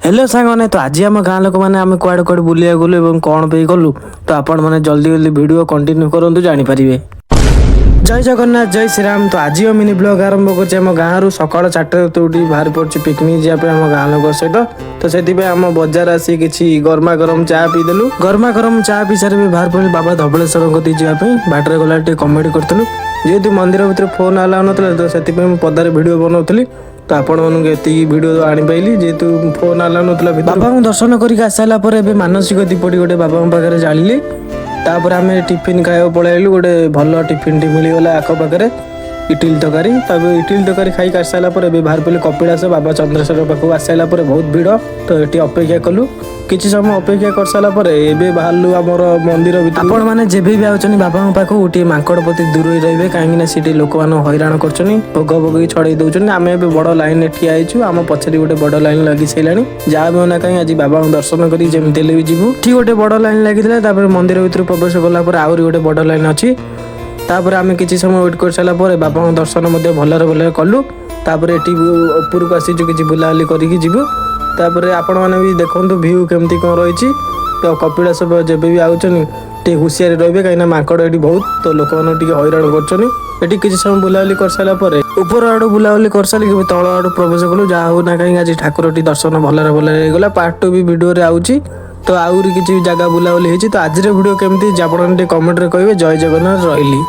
Hello ସାଙ୍ଗମାନେ, ତ ଆଜି ଆମ ଗାଁ ଲୋକମାନେ ଆମେ କୁଆଡ଼େ କୁଆଡ଼େ ବୁଲିବାକୁ ଗଲୁ ଏବଂ କ'ଣ ପାଇଁ ଗଲୁ, ତ ଆପଣମାନେ ଜଲ୍ଦି ଜଲ୍ଦି ଭିଡ଼ିଓ କଣ୍ଟିନ୍ୟୁ କରନ୍ତୁ, ଜାଣିପାରିବେ। ଜୟ ଜଗନ୍ନାଥ, ଜୟ ଶ୍ରୀରାମ। ତ ଆଜି ମିନି ବ୍ଲଗ ଆରମ୍ଭ କରୁଛି ଆମ ଗାଁରୁ। ସକାଳ 4ଟାରେ ତ ଉଠି ବାହାରି ପଡୁଛି ପିକନିକ୍ ଯିବା ପାଇଁ ଆମ ଗାଁ ଲୋକ ସହିତ। ତ ସେଥିପାଇଁ ଆମ ବଜାର ଆସି କିଛି ଗରମା ଗରମ ଚା ପିଇଦେଲୁ। ଗରମା ଗରମ ଚା ପିଇ ସାରି ବି ବାହାରି ପଡ଼ିଲୁ ବାବା ଧବଳେଶ୍ୱରଙ୍କ କତିକି ଯିବା ପାଇଁ। ବାଟରେ ଗଲା ଟିକେ କମେଡି କରୁଥିଲୁ। ଯେହେତୁ ମନ୍ଦିର ଭିତରେ ଫୋନ୍ ଆଲାଉ ନଥିଲା, ତ ସେଥିପାଇଁ ମୁଁ ପଦାରେ ଭିଡ଼ିଓ ବନାଉଥିଲି। ତ ଆପଣମାନଙ୍କୁ ଏତିକି ଭିଡ଼ିଓ ଆଣିପାଇଲି, ଯେହେତୁ ଫୋନ୍ ଆଲାଉ ନଥିଲା ଭିତରେ। ବାବାଙ୍କୁ ଦର୍ଶନ କରିକି ଆସିସାରିଲା ପରେ ଏବେ ମାନସିକ ଦୀପଟି ଗୋଟେ ବାବାଙ୍କ ପାଖରେ ଜାଳିଲି। ତାପରେ ଆମେ ଟିଫିନ୍ ଖାଇବାକୁ ପଳେଇଲୁ। ଗୋଟେ ଭଲ ଟିଫିନ୍ଟି ମିଳିଗଲା ଆଖ ପାଖରେ, ଇଟିଲି ତରକାରୀ। ତାପରେ ଇଟିଲି ତରକାରୀ ଖାଇକି ଆସିସାରିଲା ପରେ ଏବେ ବାହାରି ପଡ଼ିଲି କପିଳାସ ବାବା ଚନ୍ଦ୍ରଶେଖର ପାଖକୁ। ଆସିସାରିଲା ପରେ ବହୁତ ଭିଡ଼, ତ ଏଠି ଅପେକ୍ଷା କଲୁ। କିଛି ସମୟ ଅପେକ୍ଷା କରିସାରିଲା ପରେ ଏବେ ବାହାରିଲୁ ଆମର ମନ୍ଦିର ଭିତରେ। ଆପଣମାନେ ଯେବେ ବି ଆଉଛନ୍ତି ବାବାଙ୍କ ପାଖକୁ, ଟିକେ ମାଙ୍କଡ଼ ପ୍ରତି ଦୂରେଇ ରହିବେ, କାହିଁକି ନା ସେଠି ଲୋକମାନଙ୍କୁ ହଇରାଣ କରୁଛନ୍ତି, ଭୋଗ ପକେଇକି ଛଡ଼େଇ ଦଉଛନ୍ତି। ଆମେ ଏବେ ବଡ଼ ଲାଇନରେ ଠିଆ ହେଇଛୁ। ଆମ ପଛରେ ଗୋଟେ ବଡ଼ ଲାଇନ ଲାଗି ସାରିଲାଣି। ଯାହା ବି ହଉନା କାହିଁ, ଆଜି ବାବାଙ୍କୁ ଦର୍ଶନ କରି ଯେମିତି ହେଲେ ବି ଯିବୁ। ଏଠି ଗୋଟେ ବଡ଼ ଲାଇନ ଲାଗିଥିଲା। ତାପରେ ମନ୍ଦିର ଭିତରୁ ପ୍ରବେଶ କଲା ପରେ ଆହୁରି ଗୋଟେ ବଡ଼ ଲାଇନ ଅଛି। ତାପରେ ଆମେ କିଛି ସମୟ ୱେଟ୍ କରିସାରିଲା ପରେ ବାବାଙ୍କ ଦର୍ଶନ ମଧ୍ୟ ଭଲରେ ଭଲରେ କଲୁ। ତାପରେ ଏଠି ଉପରକୁ ଆସିଛୁ, କିଛି ବୁଲାବୁଲି କରିକି ଯିବୁ। ତାପରେ ଆପଣମାନେ ବି ଦେଖନ୍ତୁ ଭିଉ କେମିତି କ'ଣ ରହିଛି। ତ କପିଳାସ ଯେବେ ବି ଆଉଛନ୍ତି, ଟିକେ ହୁସିଆରି ରହିବେ, କାହିଁକିନା ମାଙ୍କଡ଼ ଏଠି ବହୁତ, ତ ଲୋକମାନଙ୍କୁ ଟିକେ ହଇରାଣ କରୁଛନ୍ତି। ଏଠି କିଛି ସମୟ ବୁଲାବୁଲି କରିସାରିଲା ପରେ ଉପର ଆଡୁ ବୁଲାବୁଲି କରିସାରିକି ତଳ ଆଡୁ ପ୍ରବେଶ କଲୁ। ଯାହା ହଉ ନା କାହିଁକି, ଆଜି ଠାକୁରଟି ଦର୍ଶନ ଭଲରେ ଭଲରେ ହେଇଗଲା। ପାର୍ଟ 2 ବି ଭିଡ଼ିଓରେ ଆଉଛି। ତ ଆହୁରି କିଛି ଜାଗା ବୁଲାବୁଲି ହେଇଛି। ତ ଆଜିର ଭିଡ଼ିଓ କେମିତି ଆପଣ ଟିକେ କମେଣ୍ଟରେ କହିବେ। ଜୟ ଜଗନ୍ନାଥ, ରହିଲି।